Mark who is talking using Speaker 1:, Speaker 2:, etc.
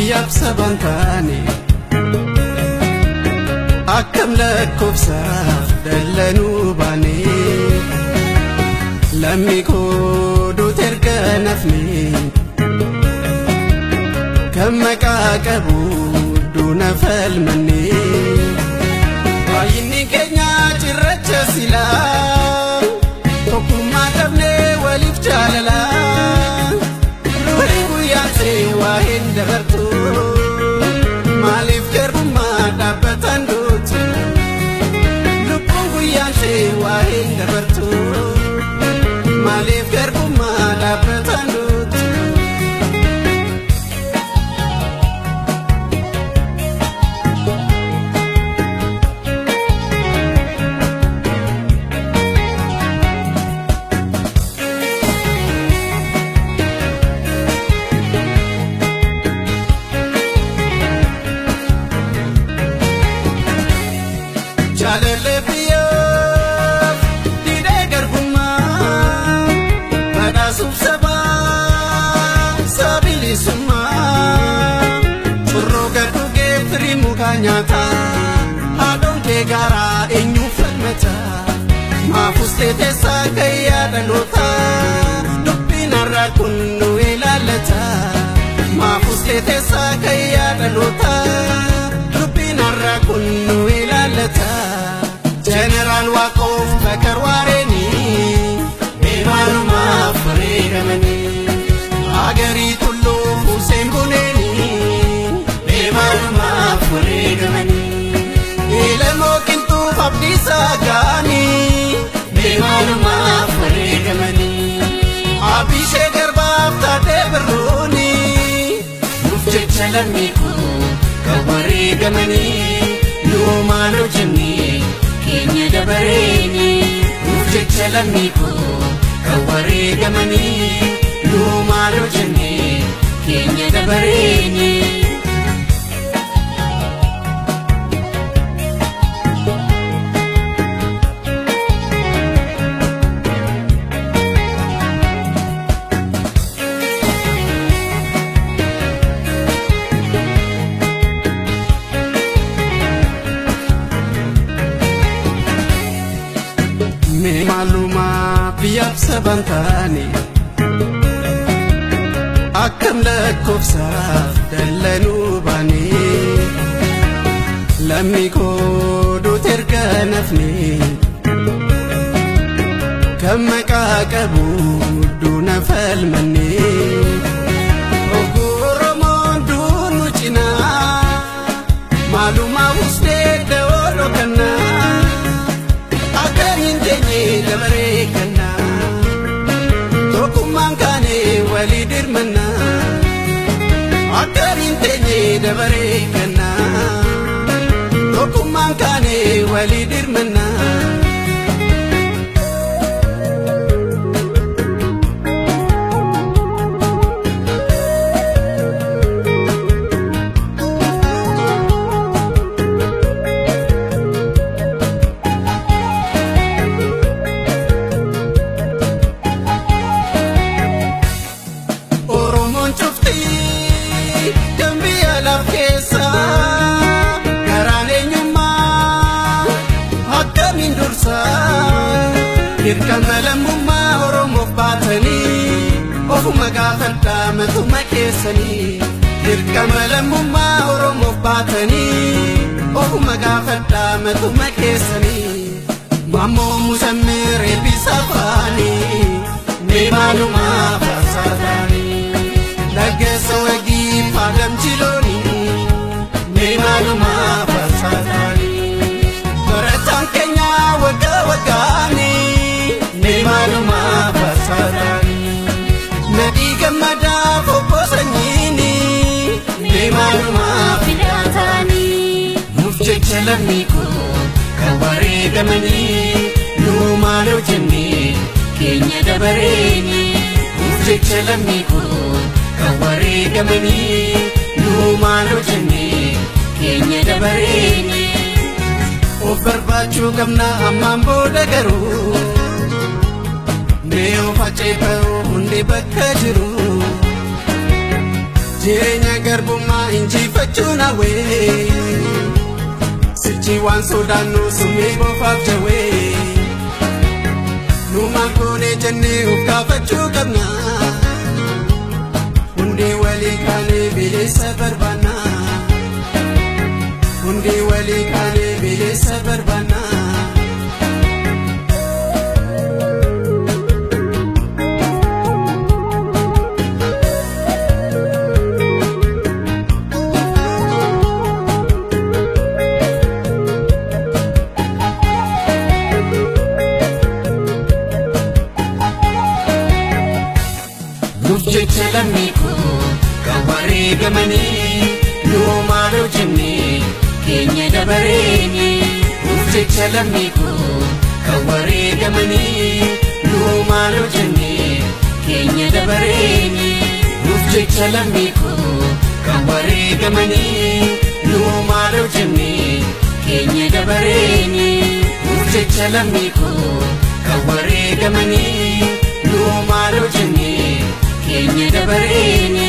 Speaker 1: Biyyaaf saban taane akkam lakkoofsaaf dallanuu baane lammi kooduutu erga nafne kan maqaa qabu duuna falmanne baay'inni keenya cirracha silaa tokkummaa qabnee waliif jaalalaa. Guyyaan see waa hin dabartu maaliif garbummaa dhaabbatan duutu lubbuun guyyaan see waa hin dabartu maaliif garbummaa dhaabbatan duutu. Jaalallee biyyaaf didee garbummaa badhaasuuf sabaa sabilisummaa curroo gadhugee firii mukaa nyaataa haadhoon kee garaa eenyuuf falmataa maafus teessaa kayyaa dhalootaa dubbiin har'aa kun nu ilaallata maafus teessaa kayyaa dhalootaa dubbiin har'aa kun nu ilaallata. Jeneraal Waaqoof Bakar Waareeni maalumaaf wareegamanii Agarii Tulluu Hussein Buneeni maalumaaf wareegamanii Ilamoo Qilxuuf Abdiisaa Gaanii maalumaaf wareegamanii Abishee Garbaaf Taatee Birruuni nuuf jecha lammii koo kan wareegamanii nuumaan hojjennee keenya dabareeni nuuf jecha lammii koo kan wareegamanii nuumaan hojjennee keenya dabareeni. Mee maalumaa biyyaaf saban taane akkam lakkoofsaaf dallanuu baane lammi kooduutu erga nafne kan maqaa qabu duuna falmanne oguu Oromoon duunu cinaa maalumaa usnee da'oo kannaa. Akkamiin teenyee dabaree kennaa tokkummaan kaanee walii dirmannaa akkamiin teenyee dabaree kennaa tokkummaan kaanee walii dirmannaa. Oromoon cuftii kan biyya laf keessaa garaan eenyummaa akkamiin dursaa dirqama lammummaa Oromoof baatanii ofuma gaafadhaa matuma keessanii dirqama lammummaa Oromoof baatanii ofuma gaafadhaa matuma keessanii Maammoo Musammee Reebbisaa faanii mee maalumaa faarsaa ta'anii. Laggeessa wagii faadam jilooni mee maalumaa faarsaa ta'anii. Barataan keenya waggaa waggaani mee maalumaa faarsaa ta'anii. Nadhii gammadaa fobboo sanyiini mee maalumaa
Speaker 2: Filatanii
Speaker 1: nuuf jecha lammii koo kan wareegamanii nuu maal hojjennee keenya dabareeni nuuf jecha lammii koo kan wareegamanii nuu maal hojjennee keenya dabareeni. Of barbaachuu qabna ammaan booda garuu mee of aceefa'u hundi bakka jiru. Jireenya garbummaa injifachuun hawwee. Sichi waan sodaannu summii boofaaf jawwee. Numaan goonee jennee of gaafachuu qabna. Hundee walii kaanee bilisa barbaanna. Hundee walii kaanee bilisa barbaanna. Nuuf jecha lammii koo kan wareegamanii nuu maal hojjennee keenya dabareeni. Nuuf jecha lammii koo kan wareegamanii nuu maal hojjennee keenya dabareeni. Nuuf jecha lammii koo kan wareegamanii nuu maal hojjennee keenya dabareeni. Nuuf jecha lammii koo kan wareegamanii nuu maal hojjennee keenya dabareeni.